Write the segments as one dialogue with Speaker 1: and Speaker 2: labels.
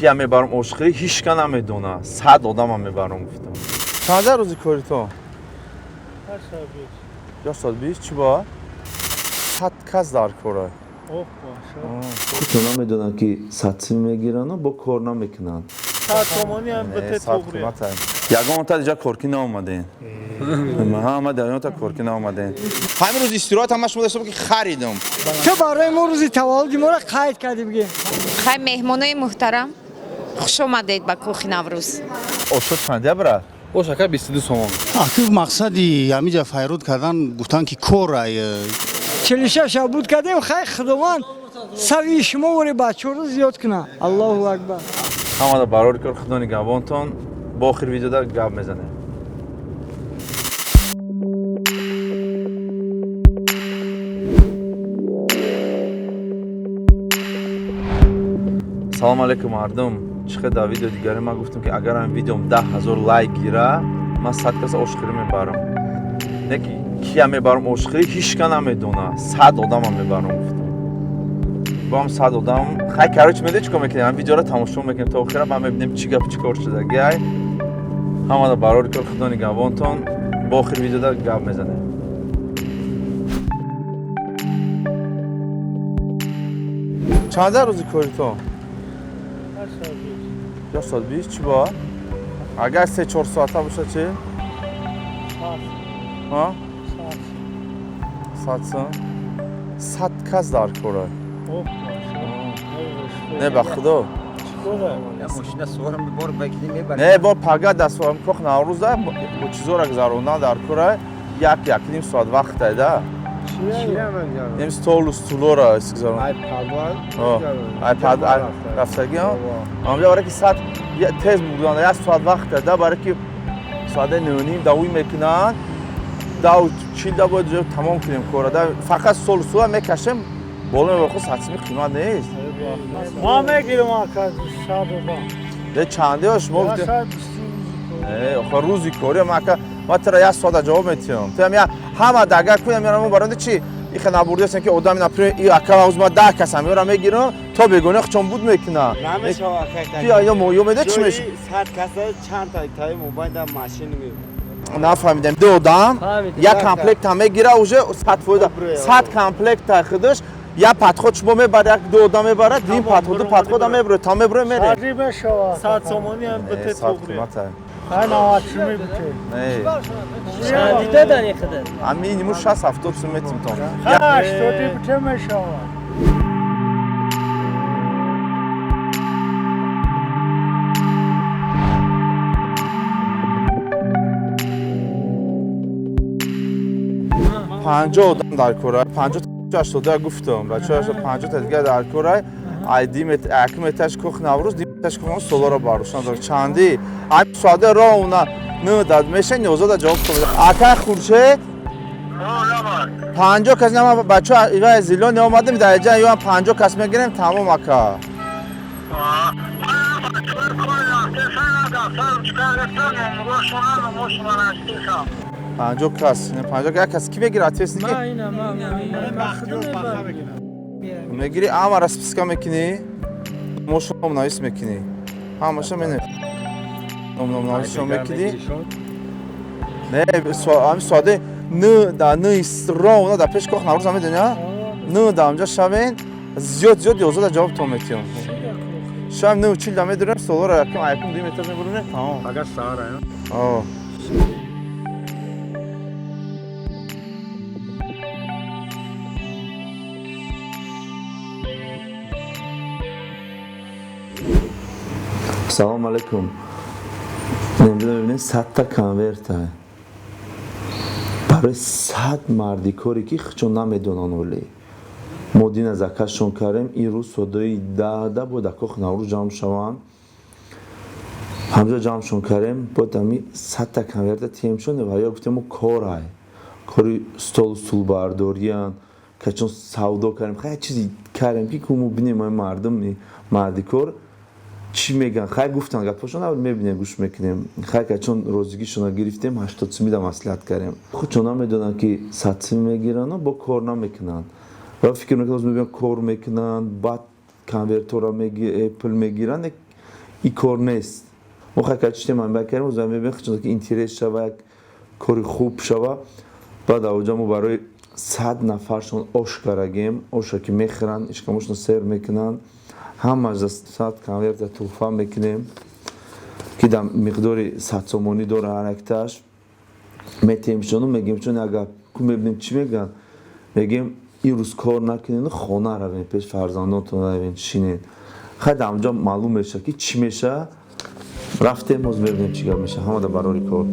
Speaker 1: Кия мебарам ошхӯрӣ, ҳичка намедона. 100 одамам мебарам гуфтам. Чанда рӯзи коритон? 120. Чӣ ба? 100 кас дар кора.
Speaker 2: Худто намедонанд, ки 100 сим мегирану бо кор намекунанд.
Speaker 1: Ягонта диҷа коркӣ наомаден. Ҳама ягонта коркӣ наомаден. Ҳамин рӯз истироҳат ҳама шумо дошта ки харидам.
Speaker 3: Ту барои мо рӯзи таваллуди моро қайд кардӣ, бигем.
Speaker 4: Хай, меҳмонои муҳтарам, хуш омадед ба кӯхи Наврӯз.
Speaker 1: Ошо чандя, брат?
Speaker 5: Ош, ака, 22 сомон.
Speaker 6: Аки, мақсади ҳамиҷа файруд кардан, гуфтан ки кор ай.
Speaker 3: 46 буд кардем. Хай, худованд сави шумо вори бачаҳоро зиёд кунад. Аллоҳу акбар.
Speaker 1: Ҳамада барори кор, худо нигаҳбонтон. Бо охир видеода гап мезанем. Салому алейкум, мардум. Чӣ хел дар видео дигаре ман гуфтам, ки агар ҳамин видеом 10 000 лайк гира, ман 100 каса ошхӯрӣ мебарам. Не ки кия мебарам ошхӯрӣ, ҳичка намедона. 100 одамам мебарам гуфтам. Бо ҳам 100 одам. Хай, короче, медонӣ чӣ кор мекунем? Ҳамин видеоро тамошо мекунем то охира, ман мебинем чӣ гап, чӣ кор шудагиай. Ҳамада барори кор, худо нигаҳбонтон. Бо охир видеода гап мезанем. Чанда рӯзи коритон? 120. Чӣ ба? Агар 3-4 соата боша чӣ? Ҳа? 100 сум. 100 кас дар кора. Не, ба худо. Не, бо пага дастворам кох Наврӯза бо чизора гузарондан дар кора, як як ним соат вақт айда. Ним столу стулора гузарон. Айпад рафтагӣ, амҷа барои ки саат тез будан, як соат вақт айда, барои ки соати 9:30 давӣ мекунанд, 10:40 да бояд ҷо тамом кунем кора. Да фақат столу стула мекашем боло мебарем, хо 100 сими қимат нест.
Speaker 7: Ма мегирам, ака, 100 одам.
Speaker 1: Де чанде шумо гуфтед? Охо, рӯзи корӣ ма, ака, ма тара як соата ҷавоб метиҳам. Ту ям я ҳама дагар кунам мерам баронда чи иха набурдасен ки одами, например, и ака ҳоз ма 10 касам ёра мегирам, то бегона чон буд мекуна.
Speaker 8: Намешава, ака.
Speaker 1: Ки ё мо ё меда чи меш?
Speaker 8: 100 каса чанд та таи мобайн да машин ми.
Speaker 1: Нафаҳмидем. Ду одам як комплекта мегира, уже 100 фоида. 100 комплекта худаш як подход шумо мебарад, як ду одам мебарад, дим подход, ду подхода мебарад, то мебарад, мере.
Speaker 7: Сади мешава.
Speaker 9: 100 сомонӣ ҳам бите туғри.
Speaker 7: Хай, 90 суми бите.
Speaker 1: Не.
Speaker 10: Дидадани худат.
Speaker 1: А минимум 60-70 сум метим тон.
Speaker 7: Хай, 80 бите мешава.
Speaker 1: 50 одам дар кора, 50 80 гуфтам, бачаҳо, 50 та дигар дар кора. Ай димет якум этаж кох Наврӯз, дим этаж кох солора бардоштан дор. Чанди ай соата ровно 9 дад меша, 11 ҷавоб кунед. Ака Хуршед, 50 кас нама бачаҳо ива зилон омадем дар ҷа ё 50 кас мегирем, тамом, ака. 50 кас, 50 як кас ки мегирад, ответственный ки? Мегири, ама расписка мекунӣ, мошо номнавис мекунӣ, ҳамаша мене номнависшо мекунӣ. Не, ҳами соати 9 да 9 ровно дар пеш кох Наврӯз, медони, 9 да ҳамҷа шавен, зиёд зиёд 11 ҷавобтон метиҳам. Шаб 9:40 да медурем, столоро якум якум дуюм этаж мебурем, тамом.
Speaker 5: Агар саҳар.
Speaker 1: О.
Speaker 2: Салому алейкум. Намедонам, бибинед, 100-та конверта барои 100 мардикоре ки худшон намедонанд, оле мо дина заказшон кардем. Ин рӯз содои 10 да бояд дар кохи Наврӯз ҷамъ шаванд. Ҳамҷо ҷамъшон кардем, бояд ҳами 100-та конверта тиемшон. Ва ё гуфтем, мо корай кори столу стулбардориян, качон савдо кардем, хай чизи кардем ки ку мо бинем ай мардум мардикор чӣ мегӯянд. Хай, гуфтанд гапҳошон, аввал мебинем, гӯш мекунем. Хай, качон розигишонро гирифтем, 80 сумида маслиҳат кардем. Худшон намедонанд, ки 100 сум мегирану бо кор намекунанд ва фикр мекунанд, мебинанд, кор мекунанд, баъд конвертора пул мегиранд. И кор нест. Мо хай читем ам бакарем, ӯза мебинем хичон ки интерес шава, як кори хуб шава. Баъд авҷа мо барои 100 нафаршон ош карагем, оша ки мехӯранд, ишкамошон сер мекунанд, ҳамаш за 100 конверта туҳфа мекунем, ки дар миқдори 100 сомонӣ дора ҳар яктааш. Метемшону мегем, чун агар ку мебинем чӣ мегӯянд, мегем ин рӯз кор накунед, хона равем, пеш фарзандонтон равем, шинед. Хай дар ҳамҷо маълум мешавад ки чӣ мешавад. Рафтем, боз мебинем чӣ гап мешавад. Ҳама дар барори кор.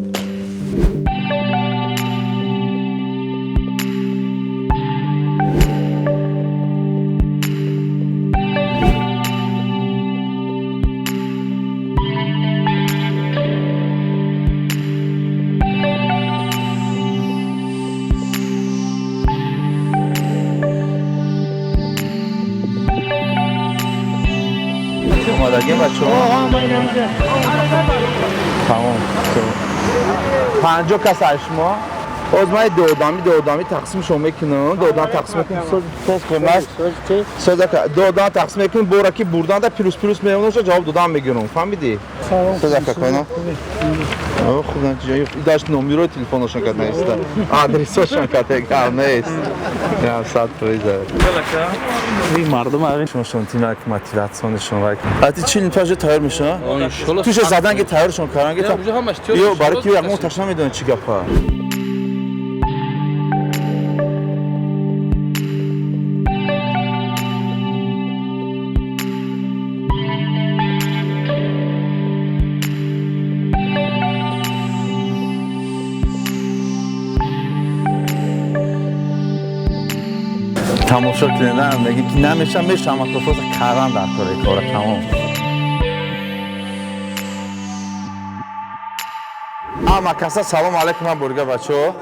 Speaker 1: омадагем бачаҳо. Тамом. 50 кас аз шумо. Боз ман дуодамӣ дуодамӣ тақсим шумо мекунам. Дуодам тақсим мекунам. Соз хӯрмас. Соз ака дуодам тақсим мекунам. Бора ки бурданда плюс плюс меонам, ҷавоб додам мегирам. Фаҳмидӣ? Соз ака кана. О, хуб, даш номерои телефонашон кад нест. Адресашон кад гап нест. Я 100%.
Speaker 9: Ин мардум ҳамин
Speaker 1: шумо шон тим як мотиватсионшон вай. Ати 40 пажа тайёр меша? Туша задан ки тайёршон каран ки. Ё барои ки ягон таш намедонад чӣ гапа. Тамошо кунед, меги ки намеша, меша, ама кофоса каран дар кори кора тамом. Ама каса салом алейкум, ман бурга бачо.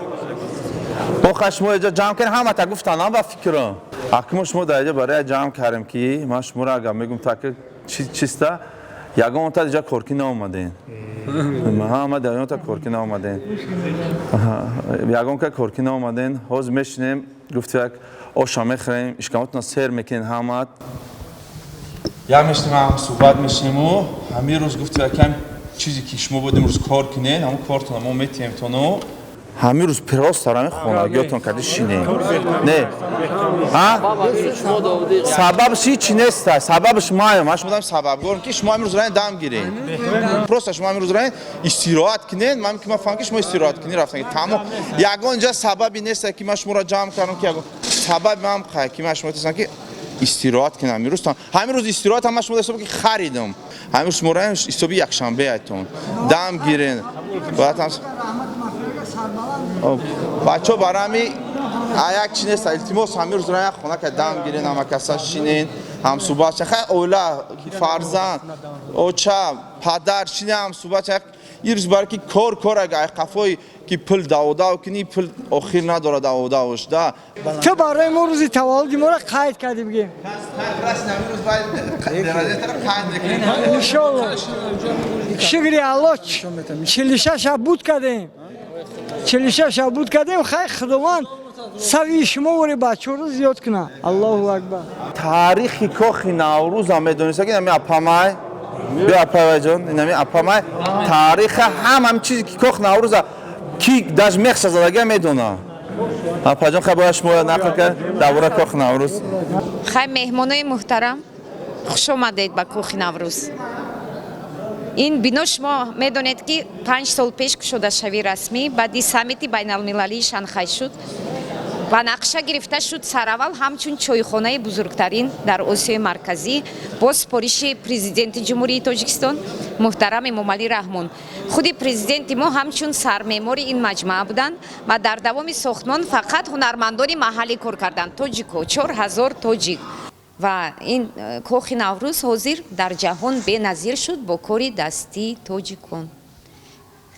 Speaker 1: Мо шумо иҷо ҷамъ кардем, ҳамата гуфтанам ба фикрам. Акмо шумо дар иҷо барои ҷамъ кардем ки ман шуморо агар мегум так чиста, ягонта иҷо коркӣ наомадем. Ҳама дар ягонта коркӣ наомадем. Ягонка коркӣ наомадем. Ҳозир мешинем, гуфти як оша мехӯрем, ишкамотона сер мекунем ҳамат. Як мешинем, ҳам суҳбат мешинему ҳамин рӯз гуфти якам чизе ки шумо бояд имрӯз кор кунед, ҳамон кортона мо метиҳемтону ҳамин рӯз просто ҳамин хонагиётон кади шинем. Не. Ҳа? Сабабш ҳичи нест, сабабш маем. Ман шумо дам сабабгорам ки шумо ҳамин рӯз раен дам гиред. Просто шумо ҳамин рӯз раен истироҳат кунед, ман ки ман фаҳмам ки шумо истироҳат кунед рафтан. Тамом. Ягон ҷа сабаби нест ки ман шуморо ҷамъ кардам ки ягон сабаби ман қай ки ман шумо тасам ки истироҳат кунам имрӯз. Ҳамин рӯз истироҳат ҳам ман шумо ҳисоб ки харидам. Ҳамин рӯз шумо раен ҳисоби якшанбе айтон. Дам гирен. Баъд ҳам бачо барами як чи нест, илтимос ҳамин рӯз раен хона ка дам гирен, ҳама каса шинен, ҳам суҳбат ша. Хай оила, фарзанд, оча, падар шинен, ҳам суҳбат ша. Ин рӯз барои ки кор кор ага ай қафои ки пул даводав кунӣ, пул охир надорад даводавш да.
Speaker 3: Ту барои мо рӯзи таваллуди моро қайд кардӣ бигем. Иншолло. Шукри Аллоҳ, 46 шаб буд кардем. 46 шаб буд кардем, хай Худованд сави шумо вори бачаҳоро зиёд кунад. Аллоҳу акбар.
Speaker 1: Таърихи кохи Наврӯзам медониста ки ами апамай, биё апавайҷон, инами апамай таъриха ҳам ҳам чизе ки кох Наврӯза ки даж мехша задага медона. Апаҷон, хай бояд шумо нақл кард дар бораи кохи Наврӯз.
Speaker 4: Хай меҳмонои муҳтарам, хуш омадед ба кохи Наврӯз. Ин бино шумо медонед ки 5 сол пеш кушодашавии расмӣ баъди саммити байналмилалии Шанхай шуд. Ба нақша гирифта шуд сараввал ҳамчун чойхонаи бузургтарин дар Осиёи Марказӣ бо супориши президенти Ҷумҳурии Тоҷикистон муҳтарам Эмомалӣ Раҳмон. Худи президенти мо ҳамчун сармеъмори ин маҷмаа буданд ва дар давоми сохтмон фақат ҳунармандони маҳаллӣ кор карданд, тоҷико, 4000 тоҷик. Ва ин кохи Наврӯз ҳозир дар ҷаҳон беназир шуд бо кори дастии тоҷикон.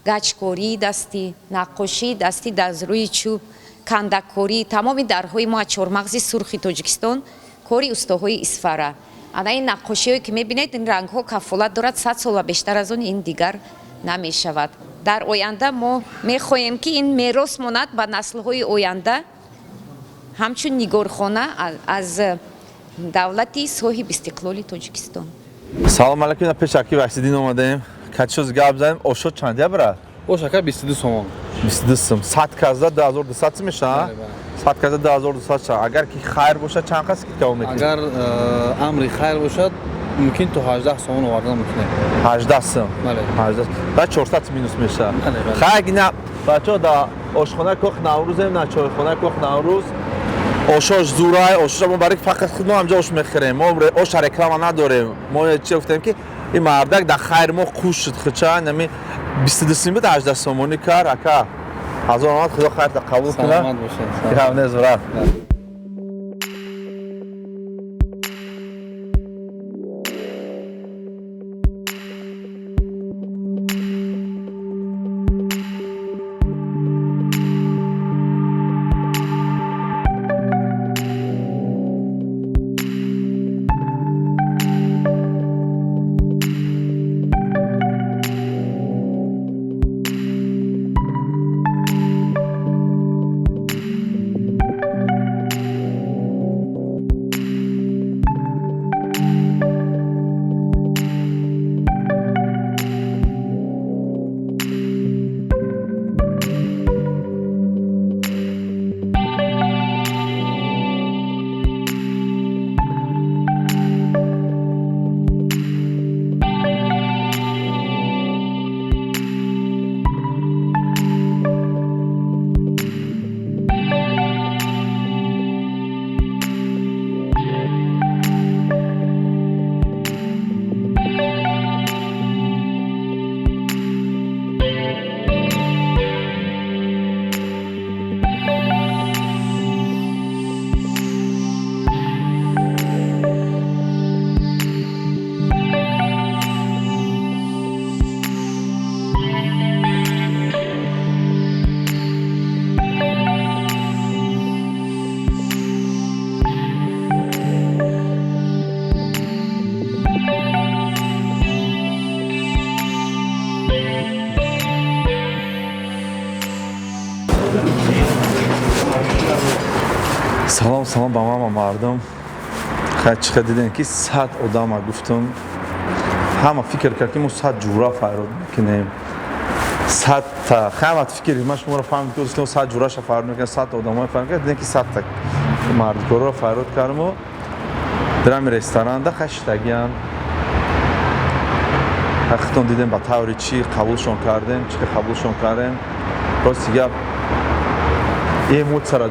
Speaker 4: Гачкории дастӣ, наққошии дастӣ дар рӯи чӯб, кандаккорӣ, тамоми дарҳои мо аз чормағзи сурхи Тоҷикистон, кори устоҳои Исфара. Ана ин наққошиҳое ки мебинед, ин рангҳо кафолат дорад 100 сол ва бештар аз он ин дигар намешавад. Дар оянда мо мехоҳем ки ин мерос монад ба наслҳои оянда, ҳамчун нигорхона аз давлати соҳиби истиқлоли Тоҷикистон.
Speaker 1: Салом алейкум, пеш аки Васидин омадаем. Качоз гап занем, ошо чанд я брат?
Speaker 5: Ош ака 22 сомон.
Speaker 1: 22 сом. 100 казда 2200 меша? 100 казда 2200 ша. Агар ки хайр бошад, чанд қас скидка мекунед?
Speaker 5: Агар амри хайр бошад, мумкин то 18 сомон овардан мумкин.
Speaker 1: 18 сом.
Speaker 5: Бале.
Speaker 1: 18. Баъд 400 минус меша.
Speaker 5: Бале, бале.
Speaker 1: Хайр гина бачо да ошхона кох Наврӯзем, на чойхона кох Наврӯз. Ошош зурай, ошоша мо барои фақат худ мо ҳамҷо ош мехӯрем. Мо оша реклама надорем. Мо чи гуфтем ки ин мардак дар хайр мо хуш шуд хуча, нами 22 сум буд 18 сомонӣ кар, ака. Ҳазор омад, Худо хайрта қабул кунад.
Speaker 5: Саломат бошед.
Speaker 1: Гап нест, брат. Салом, салом ба мама мардум. Хай чиха дидем ки 100 одама гуфтум. Ҳама фикр кард ки мо 100 ҷура файрод мекунем. 100 та ҳама фикр ман шуморо фаҳмид ки 100 ҷураша файрод мекунем, 100 одамои файрод мекунем, дидем ки 100 та мардикорро файрод кардему. Дар ҳамин ресторанда хаштагиян. Худтон дидем ба таври чӣ қабулшон кардем, чӣ қабулшон кардем. Рости гап эмоцияро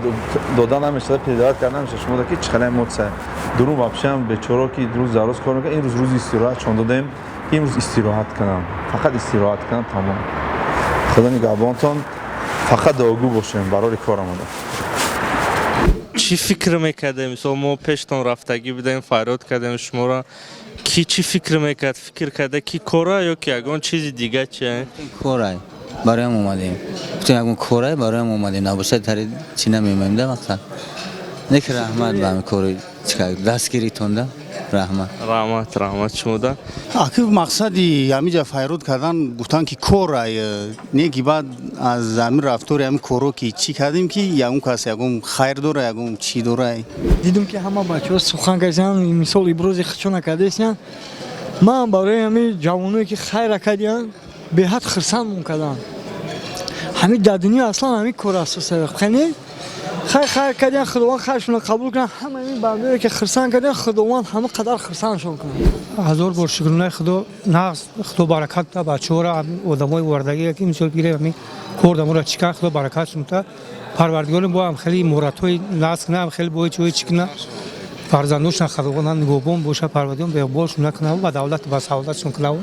Speaker 1: дода намешава, передавать карда намешава. Шумо ки чӣ қадар эмоция. Дурун вообще ҳам бечоро ки рӯз дар рӯз кор мекунад, ин рӯз рӯзи истироҳат чон додем, имрӯз истироҳат кунам, фақат истироҳат кунам, тамом. Худо нигаҳбонтон, фақат дуогӯ бошем барори кор омада.
Speaker 10: Чӣ фикр мекардем? Мисол мо пештон рафтагӣ будем, фарёд кардем шуморо. Ки чӣ фикр мекард? Фикр карда ки кора ё ки ягон чизи дига чи?
Speaker 11: Корай. Бароям омадем. Гуфтем ягон корай бароям омадем. Набошад тари чӣ намемоем да мақсад. Не ки раҳмат ба ҳамин кори дастгиритон да. Раҳмат.
Speaker 10: Раҳмат, раҳмат шумо да.
Speaker 6: Аки мақсади ҳамиҷа файрод кардан гуфтан ки корай, не ки баъд аз ҳамин рафтори ҳамин коро ки чӣ кардем ки ягон кас ягон хайр дора, ягон чӣ дора.
Speaker 3: Дидум ки ҳама бачаҳо сухан карданд, мисол ибрози худшона кардесиянд. Ман барои ҳамин ҷавоное ки хайра кардиянд, беҳад хурсанд мон кардам. Ҳамин дар дунё аслан ҳамин кор асоса. Хеле хайр хайр кардиянд, Худованд хайршонро қабул кунад. Ҳама ин бандае ки хурсанд кардиянд, Худованд ҳама қадар хурсандшон кунад.
Speaker 12: Ҳазор бор шукронаи Худо, нағз Худо баракат да бачаҳоро, одамои овардагӣ ки мисол гирем ҳамин кор даморо чӣ кар, Худо баракат шумта. Парвардигорим бо ҳам хеле иморатҳои нағз кунад, ҳам хеле бои чиҳои чӣ кунад. Фарзандошон Худованд нигоҳбон бошад, Парвардигорим беғболшон накунад, ба давлат ба саодатшон кунад.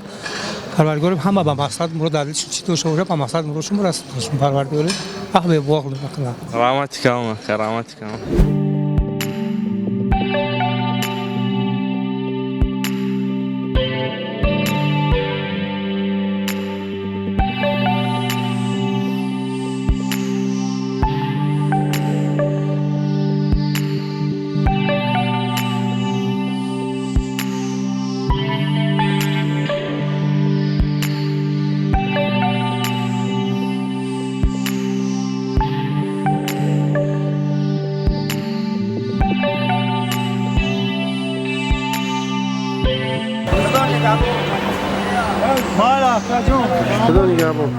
Speaker 12: Парвардигорим ҳама ба мақсад мурод дар дилшон чӣ дошта бошад, ба мақсад муродшон расонад. Парвардигорим ҳақ бебоғ накунад.
Speaker 10: Раҳмати калон, ака, раҳмати калон.
Speaker 7: Майла, акаҷон.
Speaker 13: Худо нигаҳбон.